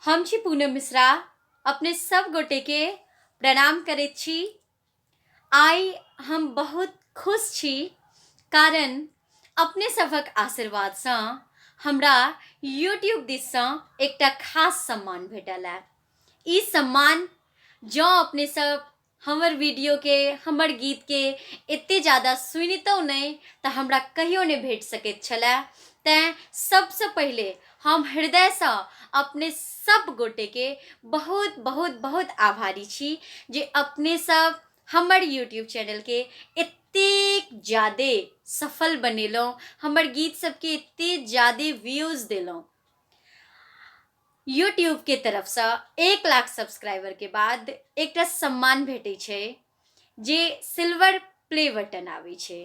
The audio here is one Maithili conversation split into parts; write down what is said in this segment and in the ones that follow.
हम छी पूनम मिश्रा। अपने सब गोटे के प्रणाम करैत छी। आइ हम बहुत खुश छी, कारण अपने सभक आशीर्वादसँ हमरा यूट्यूब दिससँ एकटा खास सम्मान भेटल है। ई सम्मान जँ अपने सब हमर वीडियोके, हमर गीतके एते ज्यादा सुनितहुँ नहि तऽ हमरा कहियो नहि भेट सकैत छलए। तैँ सबसँ पहिले हम हृदयसँ अपने सब गोटेके बहुत बहुत बहुत आभारी छी जे अपने सब हमर यूट्यूब चैनलके एतेक ज्यादे सफल बनेलहुँ, हमर गीत सबके एते ज्यादे व्यूज देलहुँ। यूट्यूबके तरफसँ 1 लाख सब्सक्राइबरके बाद एकटा सम्मान भेटै छै जे सिल्वर प्ले बटन आबै छै।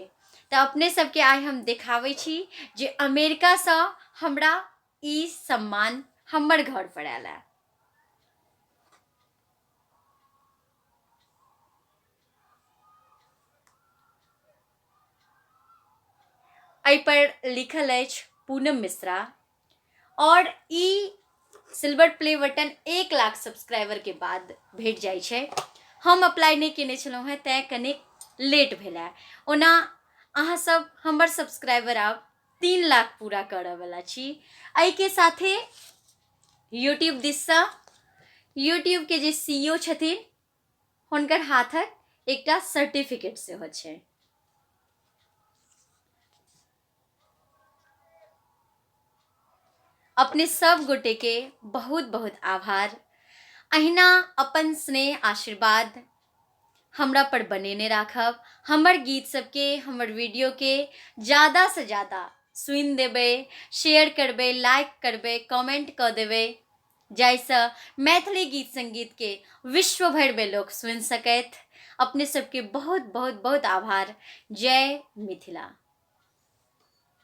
तऽ अपने सबके आइ हम देखाबै छी जे अमेरिकासँ हमरा ई सम्मान हमर घर पर आयल है। एहि पर लिखल अछि पूनम मिश्रा और ई silver play button 1 lakh subscriber के बाद भेट जाइ छै। हम अप्लाई नहि केने छलहुँ हेँ, तैँ कनेक लेट भेल है। ओना अहाँ सब हमर सब्सक्राइबर आब 3 लाख पूरा करऽवला छी। एहिके साथे यूट्यूब दिससँ यूट्यूबके जे सी ओ छथिन हुनकर हाथक एकटा सर्टिफिकेट सेहो छै। अपने सब गोटे के बहुत बहुत आभार। अहिना अपन स्नेह आशीर्वाद हमरा पर बनेने राखब। हमर गीत सबके, हमर वीडियो के ज़्यादा से ज़्यादा सुनि देबै, शेयर करबै, लाइक करबै, कमेंट कऽ देबै, जाहिसँ मैथिली गीत संगीत के विश्व भरिमे लोक सुनि सकथि। अपने सबके बहुत बहुत बहुत आभार। जय मिथिला।